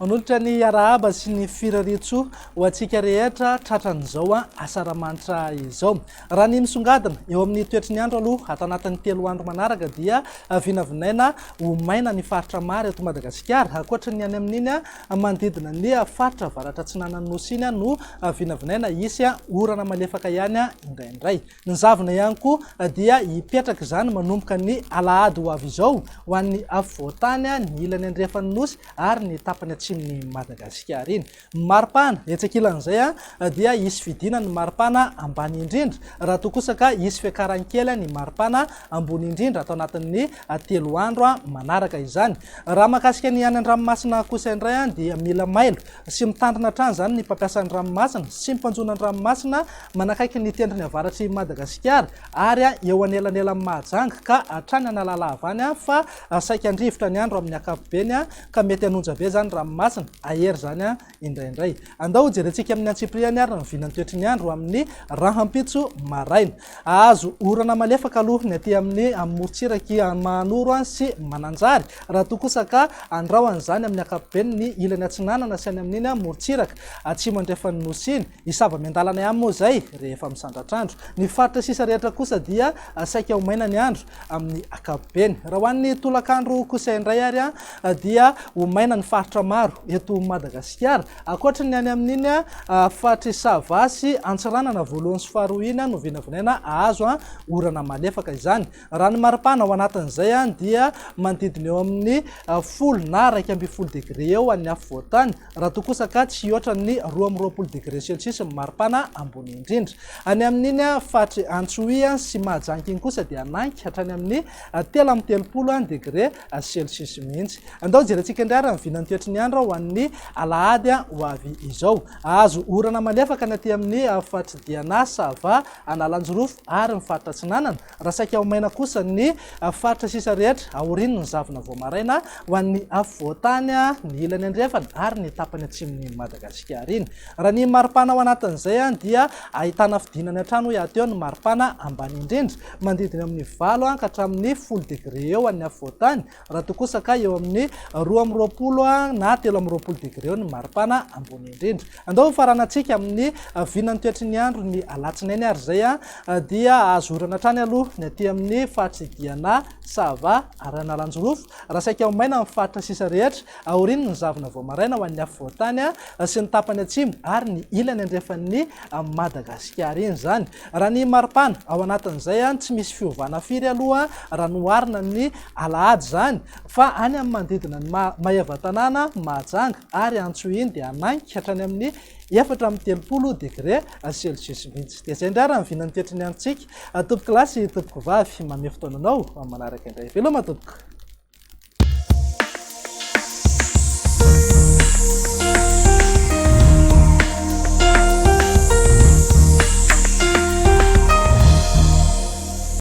Manolotra ny arahaba sy ny firariantsoa ho antsika rehetra tratran'izao asaramanitra izao. Raha ny misongadina eo amin'ny toetry ny andro aloha ato anatin'ny 3 andro manaraka dia vinavinaina ho maina ny faritra maro eto Madagasikara. Ankoatra ny any amin'iny manodidina ny faritra avaratra atsinanan'ny Nosy iny no vinavinaina hisy orana malefaka ihany indraindray. Ny zavona ihany koa dia hipetraka izany manomboka ny alahady ho avy izao ho an'ny afovoan-tany, ny ilany andrefan'ny Nosy ary ny tapany atsimon'i Madagasikara iny. Ny maripana, etsy ankilan'izay dia hisy fidinany ny maripana ambany indrindra, raha toa kosa ka hisy fiakarany kely ny maripana ambony indrindra ato anatin'ny 3 andro manaraka izany. Raha mahakasika ny any an-dranomasina kosa indray dia mila mailo sy mitandrina hatrany izany ny mpampiasa ny ranomasina sy ny mpanjono an-dranomasina manakaiky ny tendrony avaratr'i Madagasikara ary eo anelanelan'i Mahajanga ka hatrany Analalava any fa saika handrivotra ny andro amin'ny ankapobeny ka mety hanonja be izany ranomasina, hahery izany indraindray. Andao hojerentsika amin'ny antsipiriany ary ny vinan'ny toetry ny andro amin'ny rahampitso maraina. Hahazo orana malefaka aloha ny aty amin'ny morontsirak'i Mahanoro sy Mananjary, raha toa kosa ka andrahona izany amin'ny ankapobeny ny ilany atsinanana sy any amin'iny morontsiraka atsimo andrefan'ny Nosy iny. Hisava miandalana ihany moa izay rehefa misandratr'andro. Ny faritra sisa rehetra kosa dia saika ho maina ny andro amin'ny ankapobeny. Raha ho an'ny tolakandro kosa indray ary dia ho maina ny faritra maro eto Madagasikara. Ankoatry ny any amin'iny faritr'i Sava sy Antsiranana voalohany sy faharoa iny no vinavinaina hahazo orana malefaka izany. Raha ny maripana ao anatin'izay dia manodidina eo amin'ny 10 na 11 degre eo an'ny afovoan-tany, raha toa kosa ka tsy hihoatra ny 22 degre celsius ny maripana ambony indrindra. Any amin'iny faritr'i Antsohihy sy Mahajanga iny kosa dia hanainga hatrany amin'ny 33 degre celsius mihitsy. Andao hojerentsika indray ary ny vinan'ny toetry ny andro ho an'ny alahady ho avy izao. Hahazo orana malefaka ny aty amin'ny faritr'i Diana, Sava, Analanjirofo ary ny faritra Atsinanana, raha saika ho maina kosa ny faritra sisa rehetra aorian'ny zavona vao maraina ho an'ny afovoan-tany, ny ilany andrefana ary ny tapany atsimon'i Madagasikara iny. Raha ny maripana ao anatin'izay dia ahitana fidinany hatrany hoy aho teo ny maripana ambany indrindra, manodidina eo amin'ny 8 ka hatramin'ny 10 degre eo an'ny afovoan-tany, raha toa kosa ka eo amin'ny 22 na 23 degre eo ny maripana ambony indrindra. Andao hofaranantsika amin'ny vinan'ny toetry ny andro ny alatsinainy ary izay dia azo orana hatrany aloha ny aty amin'ny faritr'i Diana, Sava ary Analanjirofo, raha saika ho maina ny faritra sisa rehetra aorian'ny zavona vao maraina ho an'ny afovoan-tany sy ny tapany atsimo ary ny ilany andrefan'ny Madagasikara iny izany. Raha ny maripana ao anatin'izay, tsy misy fiovana firy aloha raha noharina ny alahady izany fa any amin'ny manodidina an'i Maevatanàna, Mahajanga ary Antsohihy dia hanainga hatrany amin'ny 34 degre celsius mihitsy. Dia izay indray raha ny vinan'ny toetry ny androntsika. Tompokolahy sy tompokovavy, mamehy fotoana anao amin'ny manaraka indray. Veloma tompoko!